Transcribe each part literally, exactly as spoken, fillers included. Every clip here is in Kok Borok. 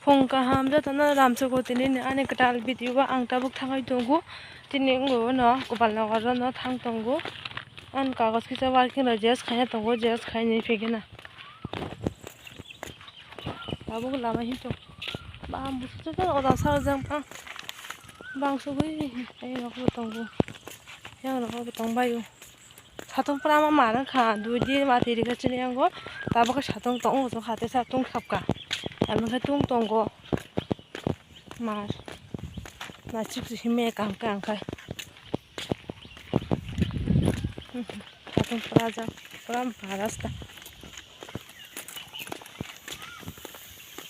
Phung kaham jotono ramsoko tini ani kwtal video o ang tabuk thangwi tongo. Tini wngwi no Gopalnagar no thang tongo. Ani kagoj kisa working rok jeres khaina tongo, jeres khainai phikena. Tabuk lama hinto. Bam busu joto oda sarjak bang. Bang sugui ei rok bo tongo. Yang rok bo tongbaio. Satung pura ma mar wngkha, dui din ma twi rikha chini yango. Tabuk khe satung tong wngkha, tei satung khapkha. Amo khe tung tongo. Mar. Nasik si hime kang kang khai. Satung pura jak, pura mar rasta.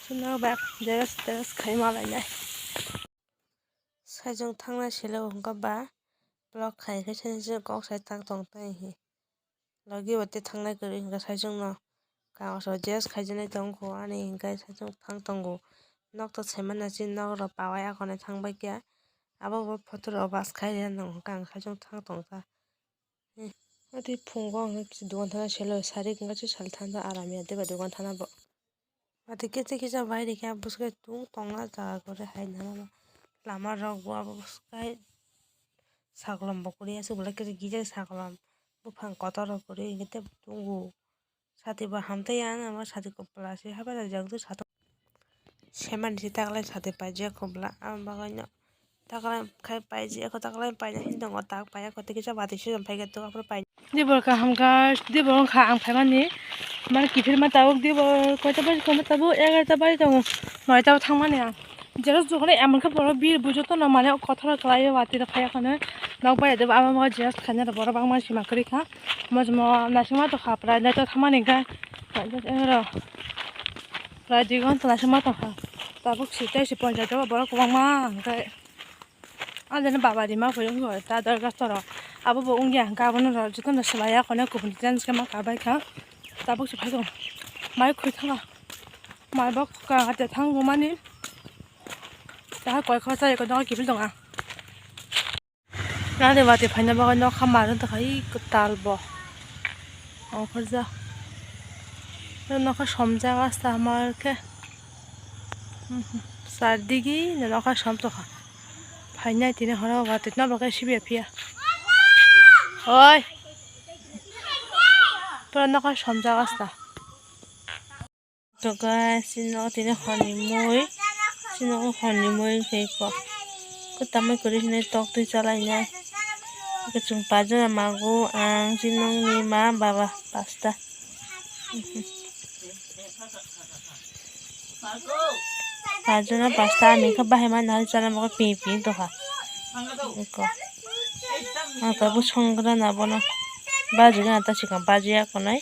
Suna bak jeres teres khai ma lainai. Saichung thangna selo hwnkha ba block khai khe sini se kok sai tak tong tai hi. Logi bo tei thangnai kwrwi hwnkha saichung no kagos rok jeres khaijaknai tong kho ani hinkhe saichung thang tongo. Nok to saimanna chini nok rok pawai akhonai thang bai khe abo bo photo rok bus khai rwya nang hwnkha ang saichung thang tong kha. Ati phungo ang kisa dogan thana selo sari hwnkha se sal thanda aram ya deba dogan thana bo. Ati kisa kisa bai rikha bwswk tung tongna jaga gore hai nana lama rok bo abo bwswk sakolom bo kwrwi aswk belai kisa gijak sakolom buphang kotor rok kwrwi hwnkhe tei tongo. Sati bo hamtwi ya, ano sati kwpla se habai rajak, satung semani se taklai sati paijak kwpla, aboni bagwi no taklai khai paijak, taklai paina hinwi tongo, tak paiya kotor kisa bati season paikha, tok aphuru paina. Dibor kaham guys, dibor wngkha ang phaimani, mane kiphilma tabuk dibor koita baji tongo, tabuk egarota baji tongo, noita o thangmani ang. Jeros dogano emon khe borok bir bujo tono mane kothoro kwlaiyo watwi rok phaiya kheno nok bai de abo jeros khaina rok borok bangma sima kwrwi kha. Mojmo naisingma tongkha prai naithok thangmani hwnkhe oro prai dui ghonta naisingma tongkha. Tabuk si tei si ponchayat o borok kwbangma hwnkhe. Ang jani baba rima phai wngkha ta dorga toro abo bo wngya hwnkhe abono jotono swlaiya khone kubun change khe ma kabai kha. Tabuk si phai tongo mai khwi thanga. Mai bo kwkha hate thang bo mani. Taha koi khorsa eko dong kiphil dong ang. Nari wati phaina bagwi nokha mar wng tongkha i kwtal bo. Ongkhorjak. Nokha somjak asta hamar khe. Char digi nokha som tongkha. Phainai tini horo wati no bo khe sibya phiya. Oi. Pura nokha somjak asta. To guys, chini o tini hwnwi mui, chini o hwnwi mui khe ko. Kwtamwi kwrwi hwnwi tok twi chalainai. Khe chwng pajana mago ang, chini nokni ma, baba, pasta. Pajana pasta ani khe bahai mani hai chana bagwi ping ping tongkha. Eko. Ang tabuk songwk rana bono. Bajigana ta swkang bajiya konai.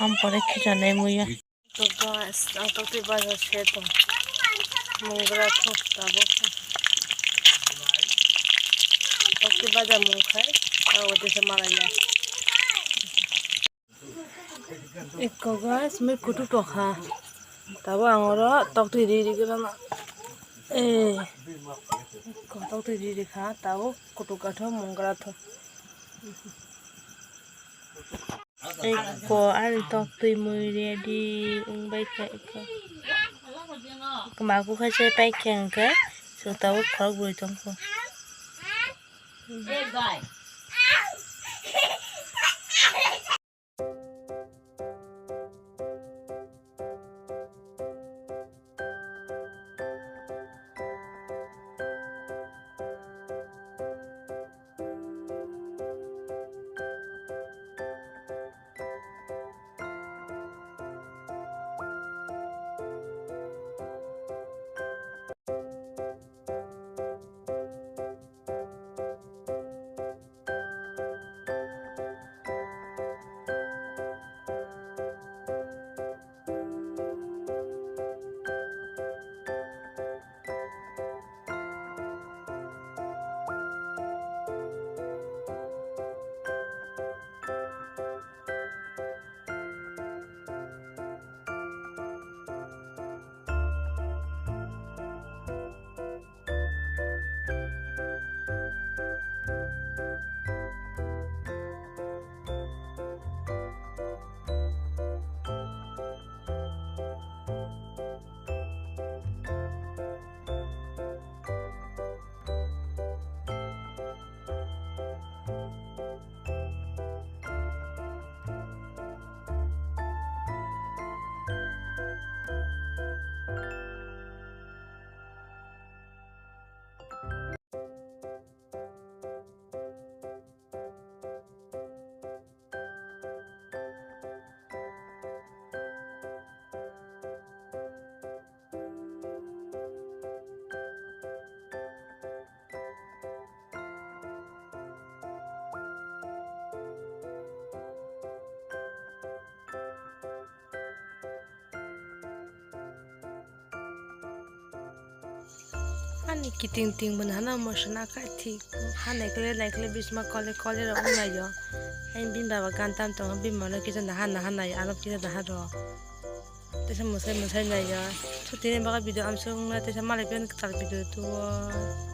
Ang pore khichonai muiya. To guys, ang tokti baja se tong. Mungra thok tabuk. Tokti baja mung khai, ang ode se malai ya. Eko guys, mui kutuk tokha. Tabuk ang oro tokti ri ri gana. Eh. Eko tokti ri ri kha, tabuk kutuk atho mungra tho. Eko ani tok twi mui ready wngbai kha eko. Eko maku khai chai pai khe hwnkhe chwng tabuk khorok bwrwi tongkho. Ani kiting ting bo nahana moso na kha thik. Ha naikle naikle bisma kole kole rok wng naio. Hai bini baba gan tam tongo, bini mano kisa naha naha naio, ano kisa naha rw. Teisa mwsai mwsai naio. Thutini baga video amsuk wngna teisa malai piyan kwtal video tuo.